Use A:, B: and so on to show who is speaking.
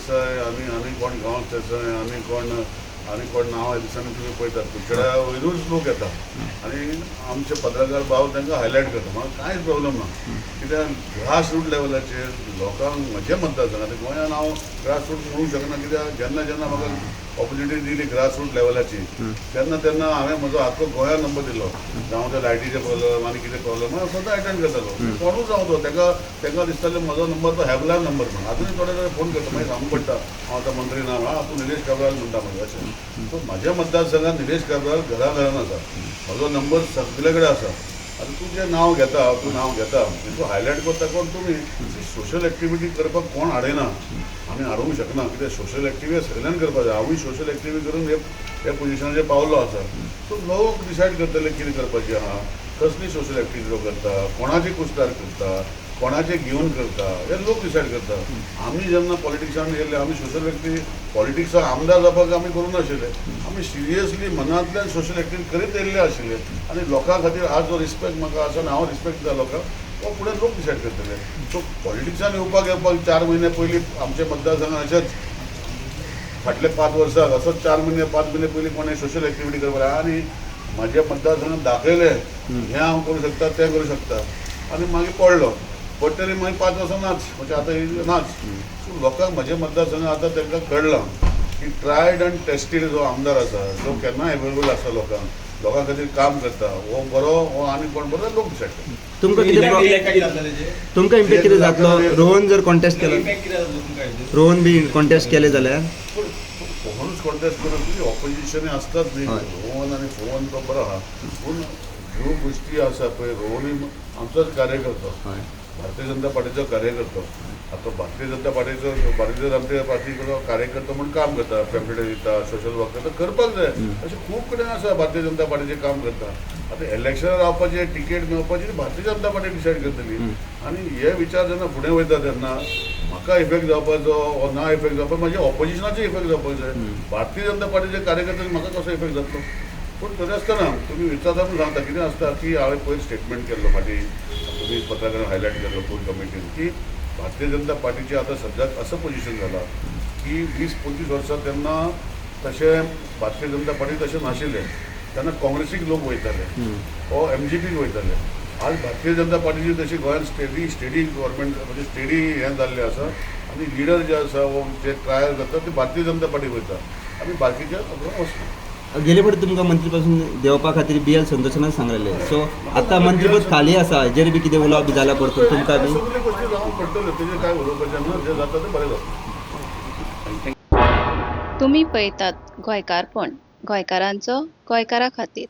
A: देसाय आनी आनी कोण गांवस देसाय आनी कोण नांव ह्या दिसांनी तुमी पळयतात. कुडचड्या वयरूच लोक येता आनी आमचे पत्रकार भाव तांकां हायलायट करता. म्हाका कांयच प्रॉब्लम ना, कित्याक ग्रास रूट लेवलाचेर लोकांक म्हजें मतदारसंघ, आतां गोंयान हांव ग्रास रूट म्हणूंक शकना, कित्याक जेन्ना जेन्ना म्हाका ऑपॉर्च्युनिटी दिली ग्रास रूट लेवलाची, तेन्ना तेन्ना हांवें म्हजो आख्खो गोंया नंबर दिलो. जावं ते लायटीचे प्रॉब्लम आनी कितें प्रॉब्लम, हांव स्वता एटेंड करतालो. कोणूच जावं तो, तांकां दिसतालें म्हजो नंबर तो हेल्पलायन नंबर म्हण. आजुनूय थोडे थोडे फोन करता. मागीर सांगूंक पडटा, हांव आतां मंत्री ना म्हणून, तूं निलेश काब्राल म्हणटा मागीर अशें. सो म्हाज्या मतदारसंघात निलेश काब्राल घरा घरान आसा, म्हजो नंबर सगळे कडेन आसा. आतां तूं जें नांव घेता, तूं नांव घेता, तूं हायलायट करता कोण तुमी. सोशल एक्टिविटी करपाक कोण हाडयना, आमी हाडूंक शकना, कित्याक सोशल एक्टिविटी सगळ्यान करपाक जाय. हांवूय सोशल एक्टिविटी करून हे हे पोजिशनाचेर पावलो आसा. सो लोक डिसायड करतले कितें करपाचें आहा, कसली सोशल एक्टिविटी करता, कोणाची कुस्तार करता, कोणाचे घेवन करता, हे लोक डिसायड करता. आमी जेन्ना पॉलिटिक्सान येयले, आमी सोशल एक्टिविटी, पॉलिटिक्साक आमदार जावपाक आमी करूंक नाशिल्ले. आमी सिरियसली मनांतल्यान सोशल एक्टिविटी करीत येयल्ले आशिल्ले आनी लोकां खातीर आज जो रिस्पेक्ट म्हाका आसा आनी हांव रिस्पेक्ट दिता लोकांक, तो फुडें लोक डिसायड करतले. सो पॉलिटिक्सान येवपाक 4 म्हयने पयलीं आमच्या मतदारसंघात अशेंच फाटले 5 वर्साक असोच 4 म्हयने, 5 म्हयने पयलीं कोणें सोशल एक्टिविटी करपाक आनी म्हाज्या मतदारसंघात दाखयलें, हें हांव करूं शकता, तें करूं शकता, आनी मागीर पडलो. पडटरी मागीर 5 वर्सां नाच, म्हणजे आतां ही नाच. सो लोकांक म्हज्या मतदारसंघात आतां तांकां कळ्ळां की ट्रायड अँड टेस्टेड जो आमदार आसा, जो केन्नाय एवेलेबल आसा, लोकांक, लोकां खातीर काम करता, हो बरो हो आनी कोण बरो, लोक डिसायड करता.
B: तुमकां इम्पॅक्ट कितें जातलो रोहन जर कॉन्टेस्ट केलो?
C: इम्पॅक्ट कितें जातलो तुमकां हेजेर?
B: रोहन बी कॉन्टेस्ट केले जाल्यार?
A: पूण कोणूच कॉन्टेस्ट करून तुजी ऑपोजिशन आसताच न्ही. रोहन आनी फोन तो बरो आहा, पूण ह्यो गोश्टी आसा पळय, रोहनूय आमचोच कार्यकर्तो, भारतीय जनता पार्टीचो कार्यकर्तो. आतां भारतीय जनता पार्टीचो, भारतीय जनता पार्टीचो कार्यकर्तो म्हूण काम करता, पॅम्पलेट दिता, सोशल वर्क करता, करपाक जाय. अशें खूब कडेन आसा, भारतीय जनता पार्टीचें काम करता. आतां इलेक्शनाक रावपाचें, टिकेट मेळपाची भारतीय जनता पार्टी डिसायड करतली. आनी हे विचार जेन्ना फुडें वयता तेन्ना म्हाका इफेक्ट जावपाचो वो ना इफेक्ट जावपाक, म्हाजे ऑपोजिशनाचे इफेक्ट जावपाक जाय. भारतीय जनता पार्टीचे कार्यकर्त्यांक म्हाका कसो इफेक्ट जातलो? पूण तरी आसतना तुमी विचारता म्हूण सांगता, कितें आसता की हांवें पयर स्टेटमेंट केल्लो फाटीं, तुमी पत्रकारांक हायलायट केल्लो कोर कमिटीन, की भारतीय जनता पार्टीची आतां सद्याक असो पोजिशन जाला की 20-25 वर्सां तेन्ना तशें भारतीय जनता पार्टी तशें नाशिल्लें. तेन्ना काँग्रेसीक लोक वयताले वो एमजीपीक वयताले. आज भारतीय जनता पार्टीची तशी गोंयांत स्टेडी स्टेडी गव्हर्मेंट, म्हणजे स्टेडी हें जाल्लें आसा आनी लिडर जे आसा वो जे ट्रायल करता ते भारतीय जनता पार्टीक वयता आनी बाकीचे वचना.
B: गेले फावटी तुमकां मंत्री पासून देंवपा खातीर बी एल संतोषान सांगलेले. सो आतां मंत्रीपद खाली आसा, हेजेर बी कितें उलोवप बी जालां परतून तुमकां बी?
A: सगल्यो गोश्टी जावंक पडटल्यो, तेजेर कांय उलोवपाचें ना. जें जाता तें बरें जाता.
D: तुमी पळयतात गोंयकारपण, गोंयकारांचो गोंयकारा खातीर.